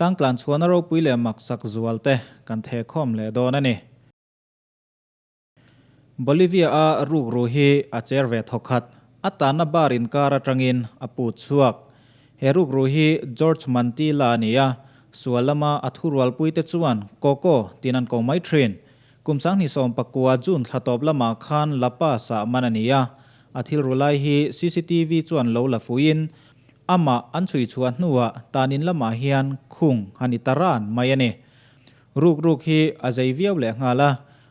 Tangtlan chhuahna ropui leh maksak zual te kan thehkhawm leh dawn a ni. Bolivia-a rukru hi a cher ve thawkhat. A tanna bar inkar atangin a put chhuak. He rukru hi George Mantilla a ni a, sual lama a thurualpuite chuan Coco tiin an ko mai thin. Kum 2019 June thla tawp lamah khan La Paz-ah man a ni a, a thil ru lai hi cctv chuan lo la fuiin amah an chhui chhuah hnuah tanin lamah hian khung a ni ta ran mai a ni. Ruk ruk hi a zei viau leh nghal a,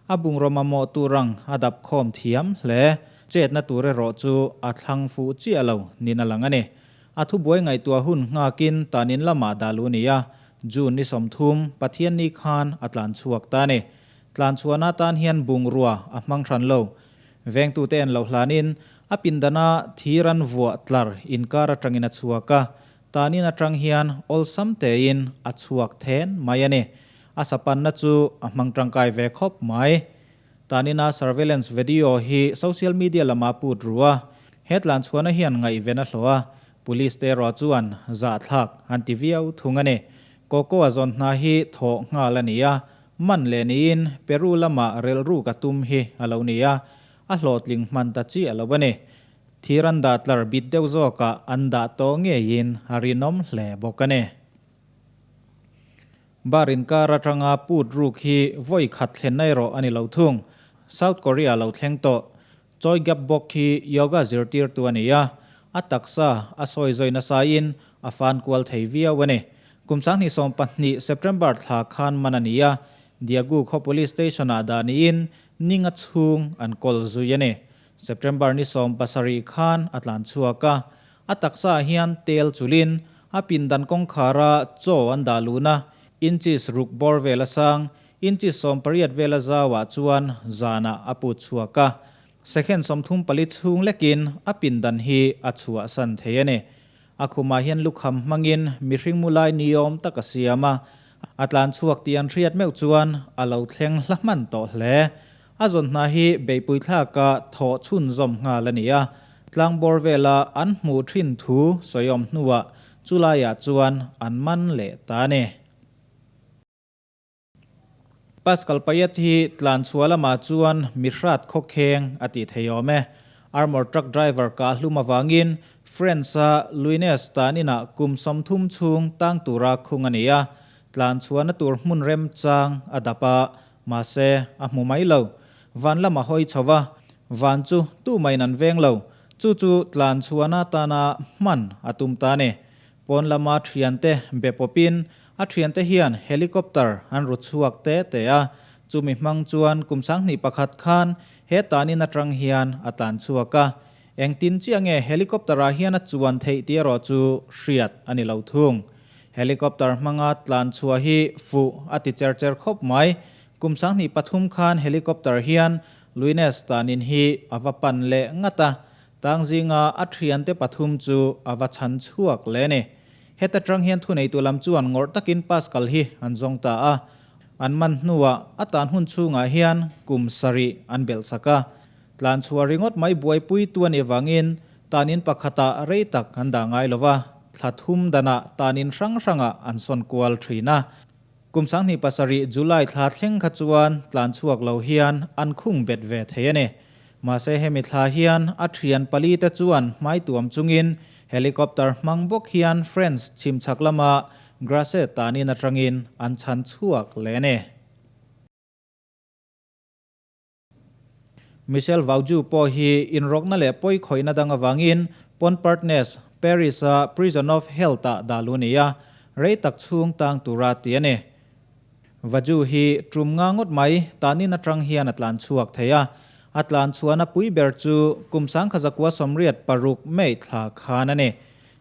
a bungraw mamawh tur ang a dap khawm thiam hle. Chetna tur erawh chu a thlang fuh chiah lo niin a lang a ni. A thubuai ngaihtuah hun nghakin tanin lamah dah lu ni a, June ni 30, Pathianni khan a tlan chhuak ta a ni. Tlan chhuahna atan hian bungrua a hmang hran lo. Vengtute en loh hlanin a pindana thir an vuah tlar inkar atangin a chhuak a, tanin atang hian awlsam tein a chhuak then mai a ni. A sapanna chu a hmang tangkai ve khawp mai. Tanina surveillance video hi social media lamah put ru a, he tlan chhuahna hian ngaihven a hlawh a, Police te erawh chuan zahthlak an ti viau thung a ni. Coco a zawn hna hi thawh nghal a ni a, man leh niin Peru lama relhruk a tum hi a lo ni a, a hlawhtling hman ta chiah lo a ni. Thir an dah tlar bit deuh zawkah an dah tawh ngeiin a rinawm hle bawk a ni. Bar inkar atanga put ruk hi vawi khat thlenna erawh a ni lo thung. South Korea lo thleng tawh. Choi Gap bawk hi yoga zirtirtu a ni a, a taksa a sawi zawi nasain a fan kual thei viau a ni. Kum 2012 September thla khan man a ni a, Daegu khaw Police Station-ah dah niin ninga chhung an kawl zui a ni. September ni 17 khan a tlan chhuak a, a taksaah hian tel chulin a pindan kawngkhara chaw an dah luhna inches ruk bawr vel a sang Inchi 18 vela zauah chuan zanah a put chhuak a, second 34 chhung lekin a pindan hi a chhuahsan thei a ni. A khumah hian lukham hmangin mihring mu lai niawm tak a siam a, a tlan chhuak tih an hriat meuh chuan a lo thleng hla hman tawh hle. A zawn hna hi beihpui thlaka thawh chhunzawm nghal a ni a, tlangbawr vela an hmuh thin thu sawiawm hnuah chulaiah chuan an man leh ta a ni. Pascal Payet hi tlan chhuah lamah chuan mihrat khawkheng a tih thei awm e. Armour truck driver kah hlum avangin France-a Luynes tan inah kum 30 chhung tang tura khung a ni a, tlan chhuahna tur hmun remchang a dap a, mahse a hmu mai lo. Van lam a hawi chho va, van chu tumahin an veng lo. Chu chu tlan chhuahna atana hman a tum ta a ni. Pawn lama thiante be pawpin a thiante hian helicopter an ru chhuak te te a, chumi hmang chuan kum 2001 khan he tanin atang hian a tlan chhuak a. Engtin chiah nge helicopter-ah hian a chuan theih tih erawh chu hriat a ni lo thung. Helicopter hmanga tlan chhuah hi fuh a ti cher cher khawp mai. Kum 2003 khan helicopter hian Luines tanin hi a va pan leh ngat a, Tang zinga a thiante pathum chu a va chhan chhuak le ni. Heta tang hian thuneitu lam chuan ngawrh takin Pascal hi an zawng ta a. An man hnuah a tan hun chhungah hian kum 7 an belh sak a. Tlan chhuah ringawt mai buaipui tu a nih vangin tanin pakhatah rei tak an dah ngai lo va, thla thum danah tanin hrang hrangah an sawn kual thin a. Kum 2007 July thla thleng kha chuan tlan chhuak lo hian an khung bet ve thei a ni. Mahse hemi thla hian a thian pali te chuan hmai tuam chungin helicopter hmang bawk hian France chhimchhak lama Grasse tanin atangin an chhan chhuak leh a ni. Michel Vauju pawh hi inrawkna leh pawi khawihna dang avangin Pont-Partnes, Paris-a Prison of Health-ah dah lu ni a, rei tak chhung tang tura ti a ni. Vauju hi tum nga ngawt mai tanin atang hian a tlan chhuak thei a, a tlan chhuahna pui ber chu kum 1986 May thla khan a ni.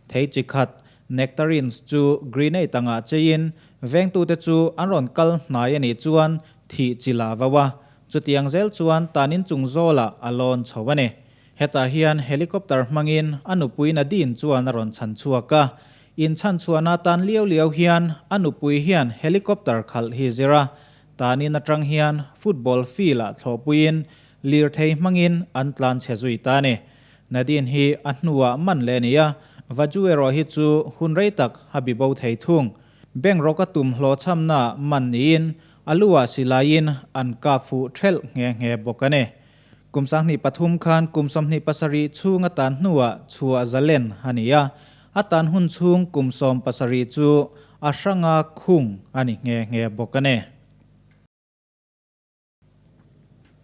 Thei chi khat, nectarines chu grenade angah cheiin vengtute chu an rawn kal hnai a nih chuan thih chi la vau a, chutiang zel chuan tanin chung zawlah a lawn chho a ni. Hetah hian helicopter hmangin a nupui Nadine chuan a rawn chhan chhuak a, in chhan chhuahna tan liau liau hian a nupui hian helicopter khalh hi zir a, tanin atang hian football field-ah thlawhpuiin lirthei hmangin an tlan chhe zui ta a ni. Nadine hi a hnuah man leh a ni a, Vaju erawh hi chu hun rei tak a bibo thei thung. Bank rawk a tum hlawhchhamna man niin a lu ah silaiin an kap fuh thelh nghe nghe bawk a ni. Kum 23 khan kum 27 chhung a tan hnuah chhuah zalen a ni a, a tan hun chhung kum 17 chu a hranga khung a ni nghe nghe bawk a ni.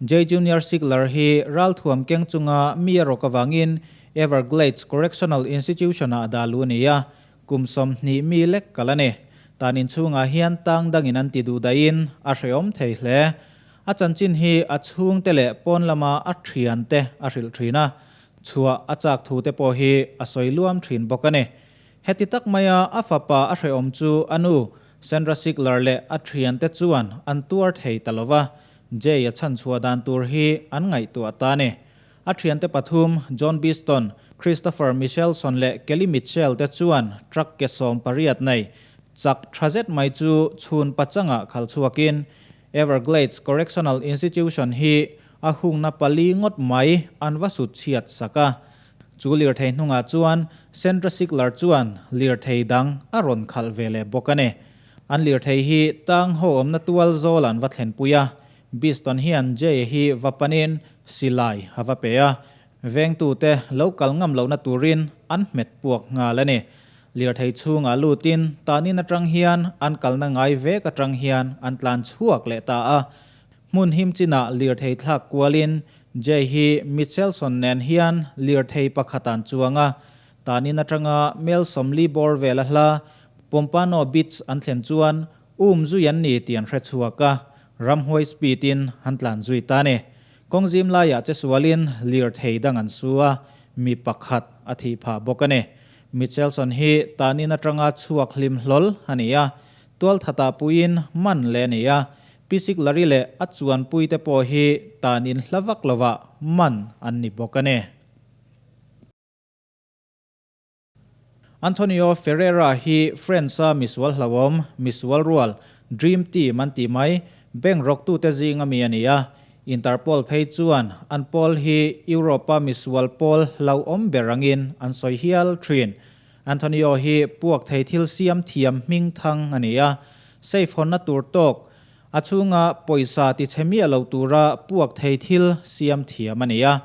Jay Junior Sigler hi ralthuam keng chunga mi a rawk avangin Everglades Correctional Institution-ah dah luh a ni a, kum 20 mi lek kal a ni. Tan inchhungah hian tang dangin an ti duh dahin a hrehawm thei hle. A chanchin hi a chhungte leh pawn lama a thiante a hrilh thin a, chhuah a chak thu te pawh hi a sawi luam thin bawk a ni. Heti tak maia a fapa a hrehawm chu a nu Sandra Sigler leh a thiante chuan an tuar thei ta lo va, Jay a chhanchhuah dan tur hi an ngaihtuah ta a ni. A thiante pathum John Beeston, Christopher Michelson leh Kelly Mitchell te chuan truck ke 18 nei chak tha zet mai chu chhun pachangah khal chhuakin Everglades Correctional Institution hi a hungna pali ngawt mai an va sut chhiat sak a. Chu lirthei hnungah chuan Sandra Sigler chuan lirthei dang a rawn khalh ve leh bawk a ni. An lirthei hi tang ho awmna tual zawl an va thlenpui a. Beeston hian Jay hi va panin silai a va pe a. Vengtute lo kal ngam lohna turin an hmet puak nghal a ni. Lirthei chhungah lutin tanin atang hian an kalna ngai vek atang hian an tlan chhuak leh ta a. Hmun him chinah lirthei thlak kualin Jay hi Michelson nen hian lirthei pakhat an chuang a. Tanin atanga mel 40 bawr vel a hla Pompano Beach an thlen chuan um zui an ni tih an hre chhuak a, ramhuai speed in an tlan zui ta a ni. Kawng zim laiah che sualin lirthei dang an su a, mi pakhat a thih phah bawk a ni. Michelson hi tanin atanga chhuak hlim hlawl a ni a, tualthatah puiin man leh a ni a, Pisik Lari leh a chuanpuite pawh hi tanin hla vak lovah man an ni bawk a ni. Antonio Ferreira hi France-a misual hlauhawm, misual rual, Dream Team an tih mai, bank rawktute zinga mi a ni a. Interpol phei chuan an pawl hi Europe-a misual pawl hlauhawm ber angin an sawi hial thin. Antonio hi puak thei thil siam thiam hming thang a ni a, safe hawnna tur tawk, a chhunga pawisa ti chhe miah lo tura puak thei thil siam thiam a ni a.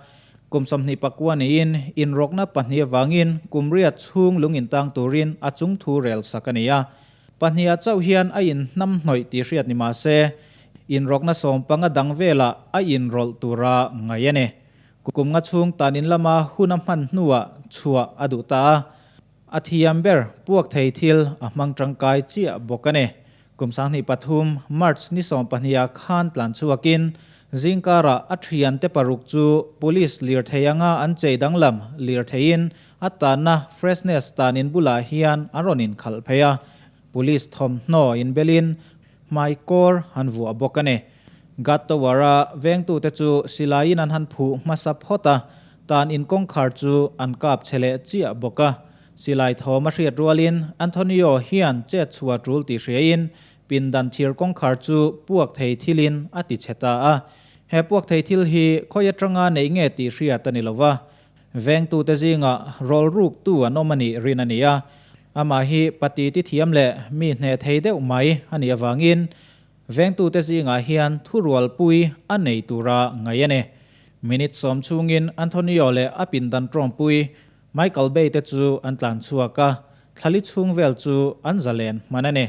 Kum 24 niin inrawkna pahnih avangin kum riat chhung lung intang turin a chung thu rel sak a ni a. Pahniha chauh hian a inhnam hnawih tih hriat ni mah se, inrawkna 15 dang velah a inrawlh tura ngaih a ni. Kum nga chhung tanin lama hun a hman hnuah chhuah a duh ta a. A thiam ber puak thei thil a hmang tangkai chiah bawk a ni. Kum 23 March ni 12 ah khan tlan chhuakin zingkarah a thiante paruk chu police lirthei anga an chei danglam lirtheiin a tanna Fresnes tanin bulah hian an rawn inkhalh phei a. Police thawmhnaw inbelin hmai kawr an vuah bawk a ni. Guard Tower-a vengtute chu silaiin an han phuh hmasa phawt a, tan in kawngkhar chu an kap che leh chiah bawk a. Silai thawm a hriat rualin Antonio hian chet chhuah tul tih hriain pindan thir kawngkhar chu puak thei thilin a ti chhe ta a. He puak thei thil hi khawi atanga neih nge tih hriat a ni lo va, vengtute zingah rawl ruktu an awm a nih rin a ni a. Amah hi pati ti thiam leh mi hneh thei deuh mai a nih avangin Vengtute zingah hian thurualpui a nei tura ngaih a ni. Minute 10 chhungin Antonio leh a pindan tawngpui Michael Bay te chu an tlan chhuak a, thlali chhung vel chu an zalen hman a ni.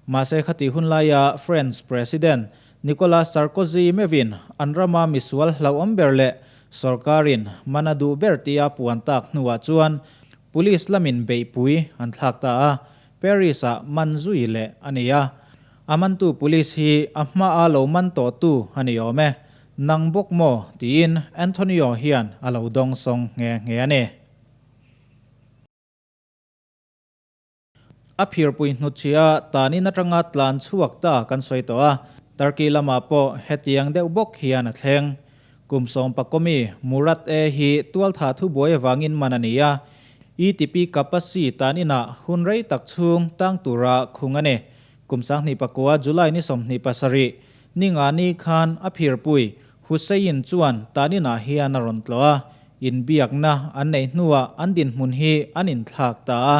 Mahse khati hun laia France President Nicolas Sarkozy meuhin an rama misual hlauhawm ber leh sorkarin man a duh ber tia puan tak hnuah chuan police lamin beihpui an thlak ta a, Paris-ah man zui leh a ni a. A mantu police hi a hmaa lo man tawhtu a ni awm e. Nang bawk maw? tiin Antonio hian a lo dawng sawng nghe nghe a ni. A phirpui hnutchhia tanin atanga tlan chhuak ta kan sawi tawh a, Turkey lamah pawh hetiang deuh bawk hian a thleng. Kum 11 mi Murat E hi tualtha thubuai avangin man a ni a, ETP Kapasi taninah hun rei tak chhung tang tura khung a ni. Kum 29 July ni 27, ni nga ni khan a phirpui Hussein chuan taninah hian a rawn tlawh a, inbiakna an neih hnuah an dinhmun hi an inthlak ta a.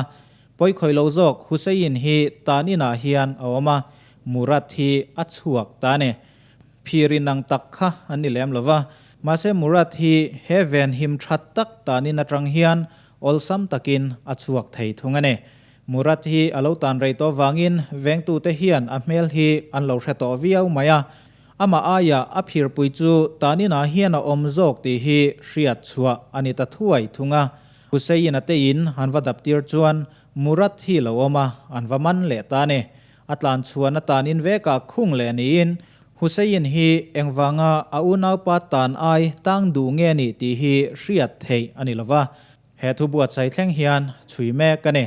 Pawikhawih lo zawk Hussein hi tan inah hian a awm a, Murat hi a chhuak ta a ni. Phir inang tak kha an ni lem lo va, mahse Murat hi he ven him that tak tan in atang hian awlsam takin a chhuak thei thung a ni. Murat hi a lo tan rei tawh vangin vengtute hian a hmel hi an lo hre tawh viau mai a, amah aia a phirpui chu tan inah hian a awm zawk tih hi hriat chhuah a ni ta thuai thung a. Hussein a te in an va dap tir chuan Murat hi lo awm a, an va man leh ta a ni. A tlan chhuan a tan in vekah khung leh niin Hussein hi engvanga a unaupa tan ai tang duh nge ni tih hi hriat theih a ni lova. He thu buatsaih thleng hian chhui mek a ni.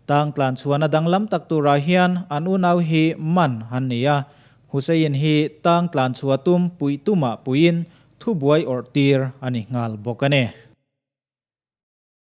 Tang tlan chhuan a danglam tak turah hian an unau hi man an ni a. Hussein hi tang tlan chhuah tum puih tumah puiin thubuai awrh tir a ni nghal bawk a ni.